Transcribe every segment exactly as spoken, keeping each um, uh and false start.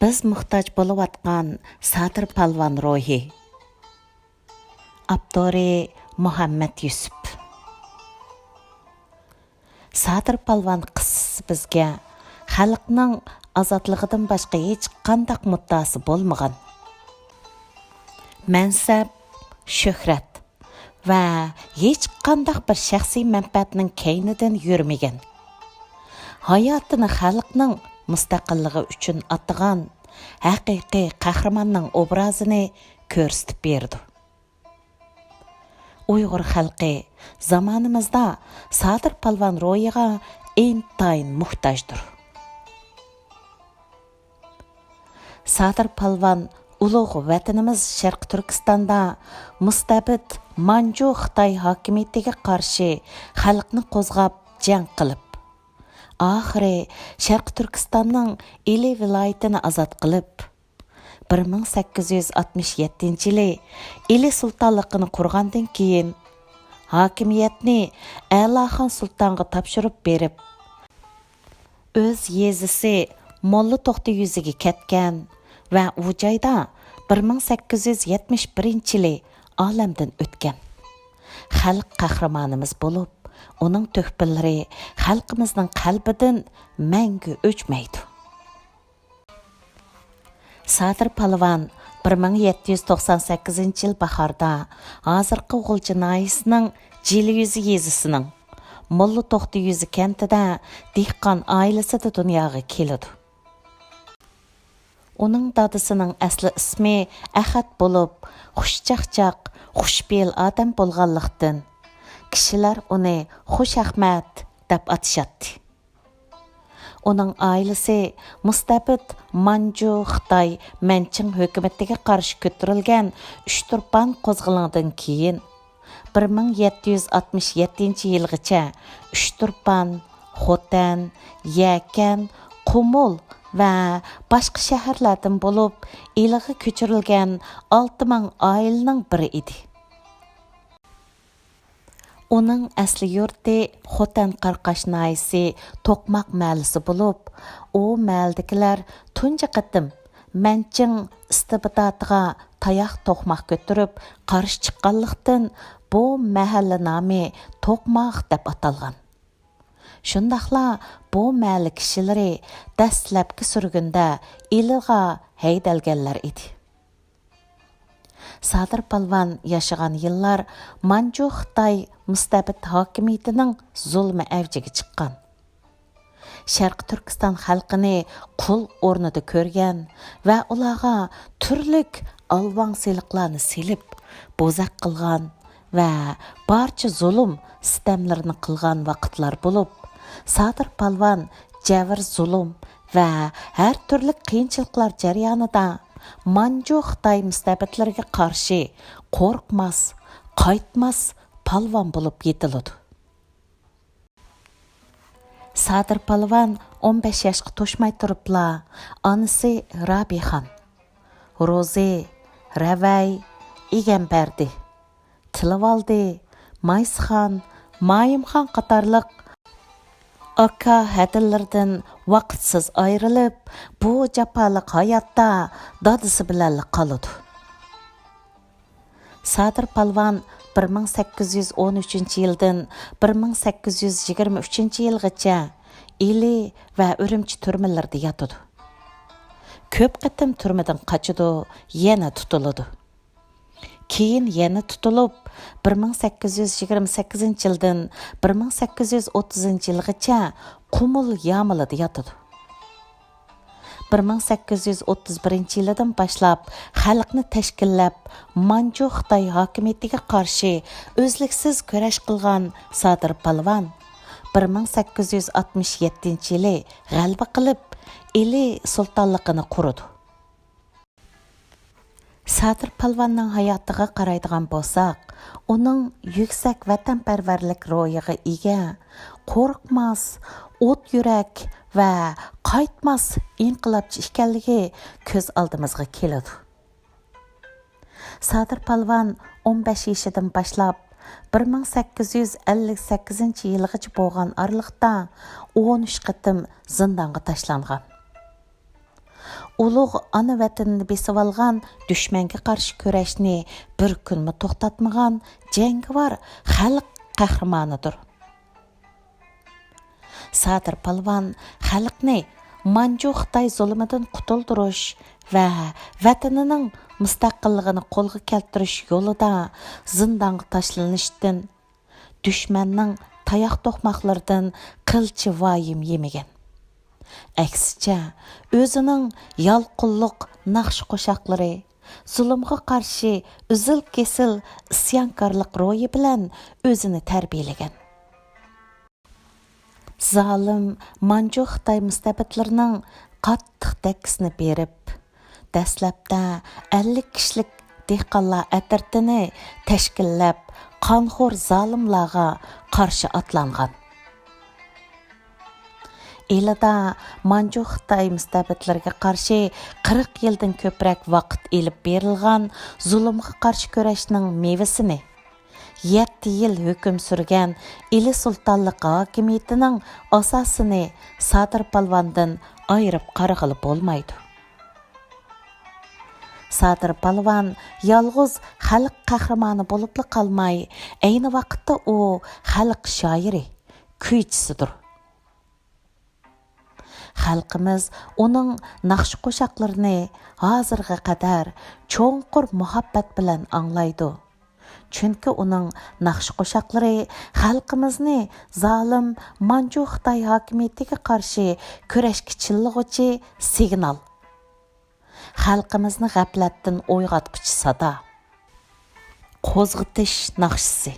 بىز موھتاج بولۇۋاتقان سادىر پالۋان روھى. ئاپتورى مۇھەممەد يۈسۈپ. سادىر پالۋان قىسسىسى بىزگە خەلقنىڭ ئازادلىقىدىن باشقا ھېچقانداق مۇددىئاسى بولمىغان، مەنسەپ، شۆھرەت ۋە ھېچقانداق بىر شەخسىي مەنپەئەتنىڭ كەينىدىن يۈرمىگەن، ھاياتىنى خەلقنىڭ مۇستەقىللىقى ئۈچۈن ئاتىغان ھەقىقىي قەھرىماننىڭ ئوبرازىنى كۆرسىتىپ بېرىدۇ. ئۇيغۇر خەلقى زامانىمىزدا سادىر پالۋان روھىغا ئىنتايىن موھتاجدۇر. سادىر پالۋان ئۇلۇغ ۋەتىنىمىز شەرقىي تۈركىستاندا مۇستەبىت مانجۇ خىتاي ھاكىمىيىتىگە قارشى خەلقنى قوزغاپ جەڭ قىلىپ، ئاخىرى شەرقىي تۈركىستاننىڭ ئىلى ۋىلايىتىنى ئازاد قىلىپ، بىر مىڭ سەككىز يۈز ئاتمىش يەتتىنچى يىلى ئىلى سۇلتانلىقىنى قۇرغاندىن كېيىن، ھاكىمىيەتنى ئەلاخان سۇلتانغا تاپشۇرۇپ بېرىپ، ئۆز يېزىسى موللا توختى يۈزىگە كەتكەن ۋە ئۇ جايدا بىر مىڭ سەككىز يۈز يەتمىش بىرىنچى يىلى ئالەمدىن ئۆتكەن. خەلق قەھرىمانىمىز بولۇپ، ئۇنىڭ تۆھپىلىرى خەلقىمىزنىڭ قەلبىدىن مەڭگۈ ئۆچمەيدۇ. سادىر پالۋان بىر مىڭ يەتتە يۈز توقسان سەككىزىنچى يىل باھاردا ھازىرقى غۇلجا ناھىيىسىنىڭ جىلى يۈزى يېزىسىنىڭ موللا توختى يۈزى كەنتىدە دېھقان ئائىلىسىدە دۇنياغا كېلىدۇ. ئۇنىڭ دادىسىنىڭ ئەسلى ئىسمى ئەخەت بولۇپ، خۇشچاقچاق، خۇشپېئىل ئادەم بولغانلىقتىن، كىشىلەر ئۇنى خۇش ئەخمەت دەپ ئاتىشاتتى. ئۇنىڭ ئائىلىسى مۇستەبىت مانجۇ خىتاي مەنچىڭ ھۆكۈمىتىگە قارشى كۆتۈرۈلگەن ئۇچتۇرپان قوزغىلىڭىدىن كېيىن، بىر مىڭ يەتتە يۈز ئاتمىش يەتتىنچى يىلغىچە ئۇچتۇرپان، خوتەن، يەكەن، قۇمۇل ۋە باشقا شەھەرلەردىن بولۇپ، ئىلىغا كۆچۈرۈلگەن ئالتە مىڭ ئائىلىنىڭ بىرى ئىدى. ئۇنىڭ ئەسلى يۇرتى خوتەن قاراقاش ناھىيىسى توقماق مەھەللىسى بولۇپ، ئۇ مەھەللىدىكىلەر تۇنجى قېتىم مەنچىڭ ئىستىبداتىغا تاياق توقماق كۆتۈرۈپ قارشى چىققانلىقتىن، بۇ مەھەللە نامى توقماق دەپ ئاتالغان. شۇنداقلا بۇ مەھەللە كىشىلىرى دەسلەپكى سۈرگۈندە ئىلىغا ھەيدەلگەنلەر ئىدى. سادىر پالۋان ياشىغان يىللار مانجۇ خىتاي مۇستەبىت ھاكىمىيىتىنىڭ زۇلمى ئەۋجىگە چىققان. شەرقىي تۈركىستان خەلقىنى قۇل ئورنىدا كۆرگەن ۋە ئۇلارغا تۈرلۈك ئالۋاڭ سېلىقلارنى سېلىپ، بوزەك قىلغان ۋە بارچە زۇلۇم، سىتەملىرىنى قىلغان ۋاقىتلار بولۇپ، سادىر پالۋان جەۋر-زۇلۇم ۋە ھەر تۈرلۈك قىيىنچىلىقلار جەريانىدا مانجۇ خىتاي مۇستەبىتلىرىگە قارشى قورقماس، قايتماس پالۋان بولۇپ يېتىلىدۇ. سادىر پالۋان ئون بەش ياشقا توشماي تۇرۇپلا، ئانىسى رابىخان، روزى، رەۋەي، ئىگەمبەردى، تىلىۋالدى، مايسىخان، مايىمخان قاتارلىق ئاكا ھەدىلىرىدىن ۋاقىتسىز ئايرىلىپ، بۇ جاپالىق ھاياتتا دادىسى بىلەنلا قالىدۇ. سادىر پالۋان بىر مىڭ سەككىز يۈز ئون ئۈچىنچى يىلدىن بىر مىڭ سەككىز يۈز يىگىرمە ئۈچىنچى يىلغىچە ئىلى ۋە ئۈرۈمچى تۈرمىلىرىدە ياتىدۇ. كۆپ قېتىم تۈرمىدىن قاچىدۇ، يەنە تۇتۇلىدۇ. كېيىن يەنە تۇتۇلۇپ، بىر مىڭ سەككىز يۈز يىگىرمە سەككىزىنچى يىلدىن بىر مىڭ سەككىز يۈز ئوتتۇزىنچى يىلغىچە قۇمۇل يامىلىدا ياتىدۇ. بىر مىڭ سەككىز يۈز ئوتتۇز بىرىنچى يىلىدىن باشلاپ خەلقنى تەشكىللەپ، مانجۇ خىتاي ھاكىمىيىتىگە قارشى ئۈزلۈكسىز كۈرەش قىلغان سادىر پالۋان بىر مىڭ سەككىز يۈز ئاتمىش يەتتىنچى يىلى غەلىبە قىلىپ، ئىلى سۇلتانلىقىنى قۇرىدۇ. سادىر پالۋاننىڭ ھاياتىغا قارايدىغان بولساق، ئۇنىڭ يۈكسەك ۋەتەنپەرۋەرلىك روھىغا ئىگە، قورقماس، ئوت يۈرەك ۋە قايتماس ئىنقىلابچى ئىكەنلىكى كۆز ئالدىمىزغا كېلىدۇ. سادىر پالۋان ئون بەش يېشىدىن باشلاپ، بىر مىڭ سەككىز يۈز ئەللىك سەككىزىنچى يىلغىچە بولغان ئارىلىقتا ئون ئۈچ قېتىم زىندانغا تاشلانغان. ئۇلۇغ ئانا ۋەتىنىنى بېسىۋالغان دۈشمەنگە قارشى كۈرەشنى بىر كۈنمۇ توختاتمىغان جەڭگىۋار خەلق قەھرىمانىدۇر. سادىر پالۋان خەلقنى مانجۇ خىتاي زۇلۇمىدىن قۇتۇلدۇرۇش ۋە ۋەتىنىنىڭ مۇستەقىللىقىنى قولغا كەلتۈرۈش يولىدا زىندانغا تاشلىنىشتىن، دۈشمەننىڭ تاياق توقماقلىرىدىن قىلچە ۋايىم يېمىگەن. ئەكسىچە، ئۆزىنىڭ يالقۇنلۇق ناخشا قوشاقلىرى، زۇلۇمغا قارشى ئۈزۈل-كېسىل ئىسيانكارلىق روھى بىلەن ئۆزىنى تەربىيەلىگەن. زالىم مانجۇ خىتاي مۇستەبىتلىرىنىڭ قاتتىق دەككىسىنى بېرىپ، دەسلەپتە ئەللىك كىشىلىك دېھقانلار ئەترىتىنى تەشكىللەپ، قانخور زالىملارغا قارشى ئاتلانغان. ئىلىدا مانجۇ خىتاي مۇستەبىتلىرىگە قارشى قىرىق يىلدىن كۆپرەك ۋاقىت ئېلىپ بېرىلغان زۇلۇمغا قارشى كۈرەشنىڭ مېۋىسىنى، يەتتە يىل ھۆكۈم سۈرگەن ئىلى سۇلتانلىق ھاكىمىيىتىنىڭ ئاساسىنى سادىر پالۋاندىن ئايرىپ قارىغىلى بولمايدۇ. سادىر پالۋان يالغۇز خەلق قەھرىمانى بولۇپلا قالماي، ئەينى ۋاقىتتا ئۇ خەلق شائىرى، كۈيچىسىدۇر. خەلقىمىز ئۇنىڭ ناخشا-قوشاقلىرىنى ھازىرغا قەدەر چوڭقۇر مۇھەببەت بىلەن ئاڭلايدۇ. چۈنكى ئۇنىڭ ناخشا-قوشاقلىرى خەلقىمىزنى زالىم مانجۇ خىتاي ھاكىمىيىتىگە قارشى كۈرەشكە چىللىغۇچى سىگنال، خەلقىمىزنى غەپلەتتىن ئويغاتقۇچى سادا، قوزغىتىش ناخشىسى،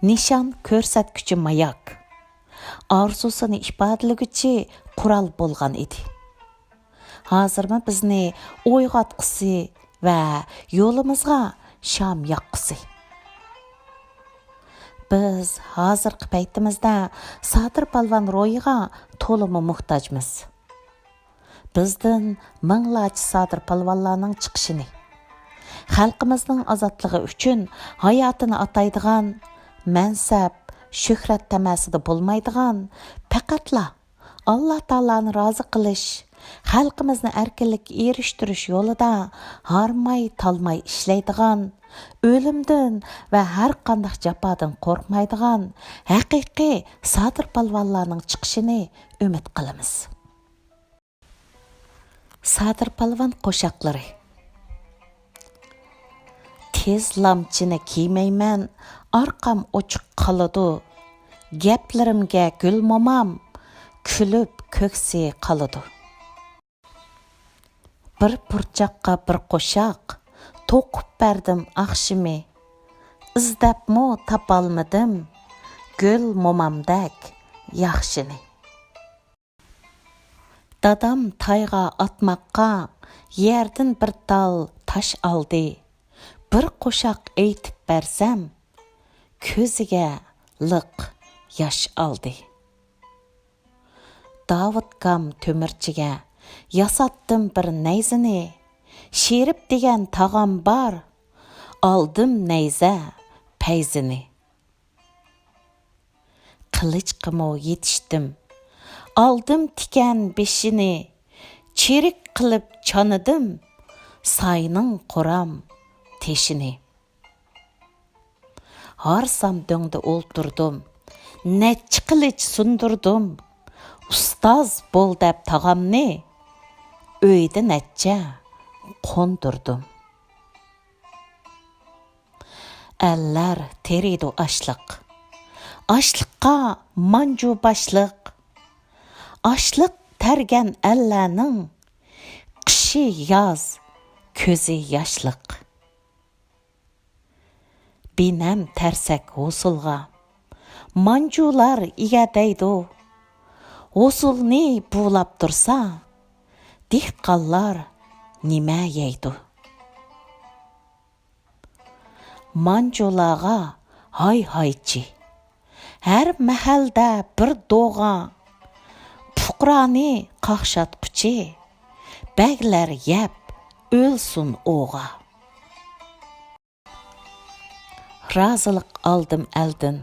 نىشان كۆرسەتكۈچى ماياك، ئارزۇسىنى ئىپادىلىگۈچى قورال بولغان ئىدى. ھازىرمۇ بىزنى ئويغاتقۇسى ۋە يولىمىزغا شام ياققۇسى. بىز ھازىرقى پەيتىمىزدە سادىر پالۋان روھىغا تولىمۇ موھتاجمىز. بىزدىن مىڭلارچە سادىر پالۋانلارنىڭ چىقىشىنى، خەلقىمىزنىڭ ئازادلىقى ئۈچۈن ھاياتىنى ئاتايدىغان، مەنسەپ، شۆھرەت تەمەسىدە بولمايدىغان، پەقەتلا ئاللا تائالانى رازى قىلىش، خەلقىمىزنى ئەركىنلىككە ئېرىشتۈرۈش يولىدا ھارماي-تالماي ئىشلەيدىغان، ئۆلۈمدىن ۋە ھەر قانداق جاپادىن قورقمايدىغان ھەقىقىي سادىر پالۋانلارنىڭ چىقىشىنى ئۈمىد قىلىمىز. سادىر پالۋان قوشاقلىرى. تېز لامچىنى كىيمەيمەن، ئارقام ئوچۇق قالىدۇ. گەپلىرىمگە گۈل مومام كۈلۈپ كۆكسى قالىدۇ. بىر پۇرچاققا بىر قوشاق توقۇپ بەردىم ئاخشىمى. ئىزدەپمۇ تاپالمىدىم گۈل مومامدەك ياخشىنى. دادام تايغا ئاتماققا يەردىن بىر تال تاش ئالدى. بىر قوشاق ئېيتىپ بەرسەم، كۆزىگە لىق ياش ئالدى. داۋۇت گام تۆمۈرچىگە ياساتتىم بىر نەيزىنى. شېرىپ دېگەن تاغام بار، ئالدىم نەيزە پەيزىنى. قىلىچقىمۇ يېتىشتىم. ئالدىم تىكەن بېشىنى، چىرىك قىلىپ چانىدىم ساينىڭ قورام تېشىنى. ھارسام دۆڭدە ئولتۇردۇم، نەچچە قىلىچ سۇندۇردۇم. ئۇستاز بول دەپ تاغامنى، ئۆيدە نەچچە قوندۇردۇم. ئەللەر تېرىيدۇ ئاشلىق، ئاشلىققا مانجۇ باشلىق. ئاشلىق تەرگەن ئەللەرنىڭ، قىشى ياز، كۆزى ياشلىق. بىنەم تەرسەك ھوسۇلغا مانجۇلار ئىگە دەيدۇ. ھوسۇلنى بۇلاپ تۇرسا، دېھقانلار نېمە يەيدۇ؟ مانجۇلارغا ھاي-ھايچى، ھەر مەھەلدە بىر دوغا. پۇقرانى قاقشاتقۇچى، بەگلەر يەپ ئۆلسۇن ئوغا. رازىلىق ئالدىم ئەلدىن،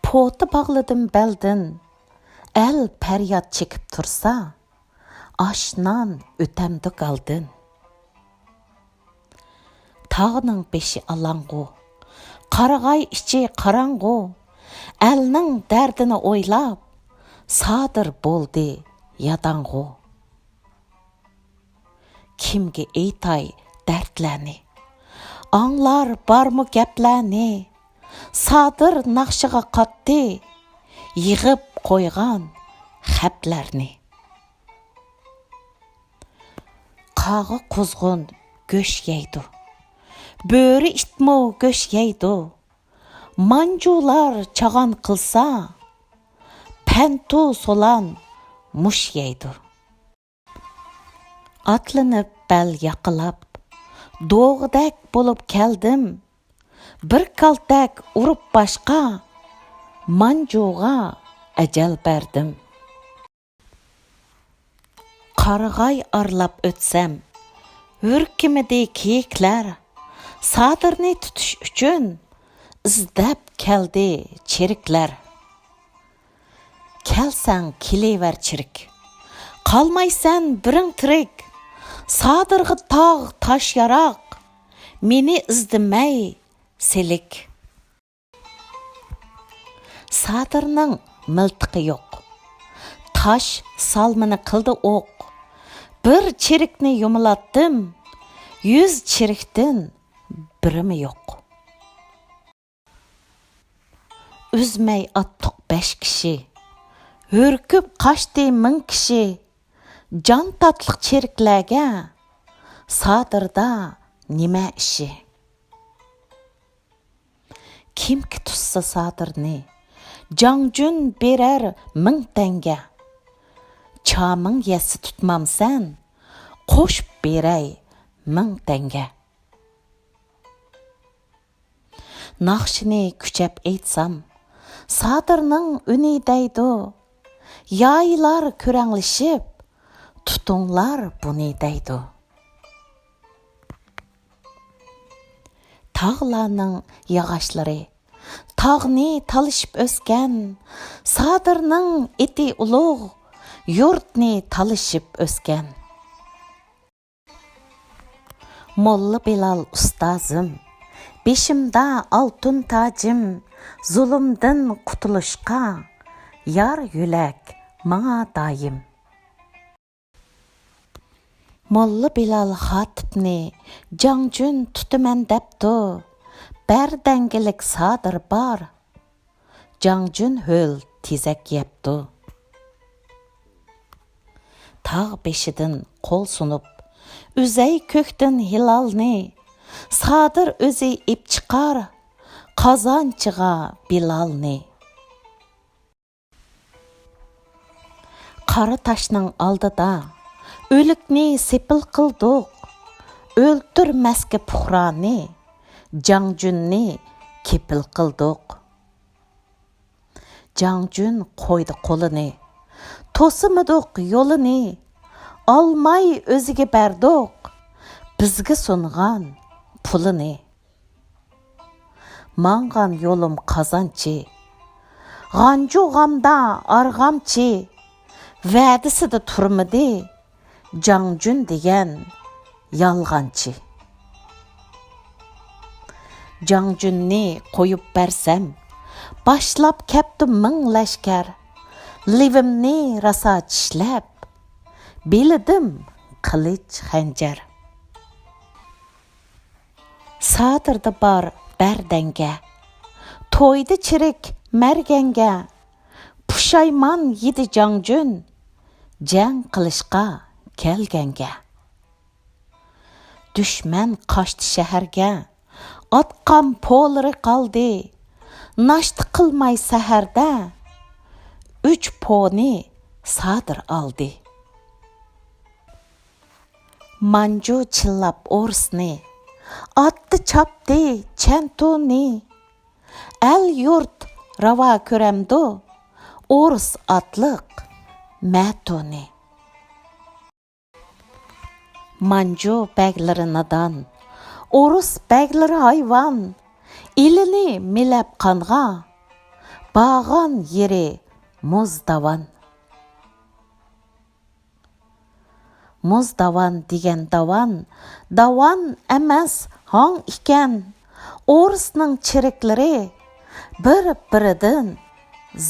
پوتا باغلىدىم بەلدىن. ئەل پەرياد چېكىپ تۇرسا، ئاش-نان ئۆتەمدۇ گالدىن؟ تاغنىڭ بېشى ئالاڭغۇ، قارىغاي ئىچى قاراڭغۇ، ئەلنىڭ دەردىنى ئويلاپ، سادىر بولدى ياداڭغۇ. كىمگە ئېيتاي دەردلەرنى؟ ئاڭلار بارمۇ گەپلەرنى؟ سادىر ناخشىغا قاتتى، يىغىپ قويغان خەپلەرنى. قاغا قۇزغۇن گۆش يەيدۇ، بۆرە ئىتمۇ گۆش يەيدۇ. مانجۇلار چاغان قىلسا، پەنتۇ سولان مۇش يەيدۇ. ئاتلىنىپ بەل ياقىلاپ، دوغىدەك بولۇپ كەلدىم. بىر كالتەك ئۇرۇپ باشقا، مانجۇغا ئەجەل بەردىم. قارىغاي ئارىلاپ ئۆتسەم، ھۈركىمىدى كېيىكلەر. سادىرنى تۇتۇش ئۈچۈن، ئىزدەپ كەلدى چېرىكلەر. كەلسەڭ كېلىۋەر چىرىك، قالمايسەن بىرىڭ تىرىك. سادىرغا تاغ تاش ياراق، مېنى ئىزدىمەي سېلىك. سادىرنىڭ مىلتىقى يوق، تاش سالمىنى قىلدى ئوق. بىر چىرىكنى يۇمىلاتتىم، يۈز چىرىكتىن بىرىمۇ يوق. ئۈزمەي ئاتتۇق بەش كىشى، ھۈركۈپ قاچتى مىڭ كىشى. جان تاتلىق چېرىكلەرگە سادىردا نېمە ئىشى؟ كىمكى تۇتسا سادىرنى، جاڭجۈن بېرەر مىڭ تەڭگە. چامىڭ يەتسە تۇتمامسەن، قوشۇپ بېرەي مىڭ تەڭگە. ناخشىنى كۈچەپ ئېيتسام، سادىرنىڭ ئۈنى دەيدۇ. يايلار كۆرەڭلىشىپ، تۇتۇڭلار بۇنى دەيدۇ. تاغلارنىڭ ياغاچلىرى تاغنى تالىشىپ ئۆسكەن، سادىرنىڭ ئېتى ئۇلۇغ، يۇرتنى تالىشىپ ئۆسكەن. موللا بىلال ئۇستازىم، بېشىمدا ئالتۇن تاجىم، زۇلۇمدىن قۇتۇلۇشقا يار يۆلەك ماڭا دائىم. موللا بىلال خاتىپنى جاڭجۈن تۇتىمەن دەپتۇ، بەردەڭگىلىك سادىر بار. جاڭجۈن ھۆل تېزەك يەپتۇ. تاغ بېشىدىن قول سۇنۇپ، ئۈزەي كۆكتىن ھىلالنى، سادىر ئۆزى ئېپ چىقار قازانچىغا بىلالنى. قارا تاشنىڭ ئالدىدا ئۆلۈكنى سېپىل قىلدۇق، ئۆلتۈرمەسكە پۇقرانى، جاڭجۈننى كېپىل قىلدۇق. جاڭجۈن قويدى قولىنى، توسىمىدۇق يولىنى، ئالماي ئۆزىگە بەردۇق بىزگە سۇنغان پۇلىنى. ماڭغان يولۇم قازانچى، غانجۇغامدا ئارغامچى، ۋەدىسىدە تۇرمىدى جاڭجۈن دېگەن يالغانچى. جاڭجۈننى قويۇپ بەرسەم، باشلاپ كەپتۇ مىڭ لەشكەر. لېۋىمنى راسا چىشلەپ، بىلىدىم قىلىچ خەنجەر. سادىردا بار بەردەڭگە، تويدا چىرىك مەرگەڭگە، پۇشايمان يېدى جاڭجۈن جەڭ قىلىشقا كەلگەنگە. دۈشمەن قاچتى شەھەرگە، ئاتقان پولىرى قالدى. ناشتا قىلماي سەھەردە، ئۈچ پونى سادىر ئالدى. مانجۇ چىللاپ ئورۇسنى، ئاتتى چاپتى چەنتۇنى. ئەل-يۇرت راۋا كۆرەمدۇ، ئورۇس ئاتلىق مەتۇنى. مانجۇ بەگلىرى نادان، ئورۇس بەگلىرى ھايۋان. ئېلىنى مىلەپ قانغا، بارغان يېرى مۇز داۋان. مۇز داۋان دېگەن داۋان، داۋان ئەمەس، ھاڭ ئىكەن. ئورۇسنىڭ چېرىكلىرى بىر-بىرىدىن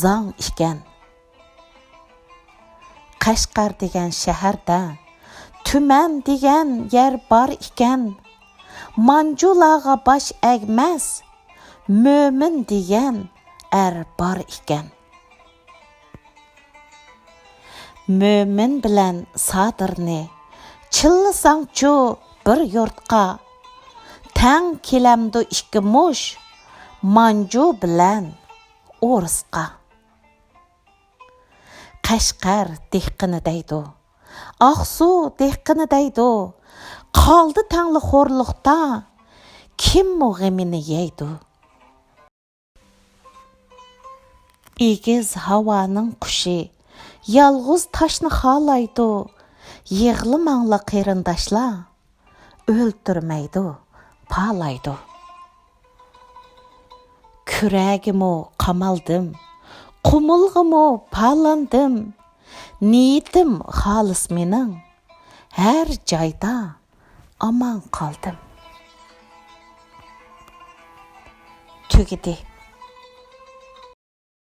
زاڭ ئىكەن. قەشقەر دېگەن شەھەردە تۈمەن دېگەن يەر بار ئىكەن. مانجۇلارغا باش ئەگمەس، مۆمىن دېگەن ئەر بار ئىكەن. مۆمىن بىلەن سادىرنى چىللىساڭچۇ بىر يۇرتقا، تەڭ كېلەمدۇ ئىككى مۇش مانجۇ بىلەن ئورۇسقا؟ قەشقەر دېھقىنى دەيدۇ، ئاقسۇ دېھقىنى دەيدۇ، قالدى تەڭلا خورلۇقتا، كىممۇ غېمىنى يەيدۇ؟ ئېگىز ھاۋانىڭ قۇشى يالغۇز تاشنى خالايدۇ، يىغلىماڭلا قېرىنداشلار، ئۆلتۈرمەيدۇ، پالايدۇ. كۈرەگىمۇ قامالدىم، قۇمۇلغىمۇ پالاندىم. نىيىتىم خالىس مېنىڭ، ھەر جايدا ئامان قالدىم. تۈگىدى.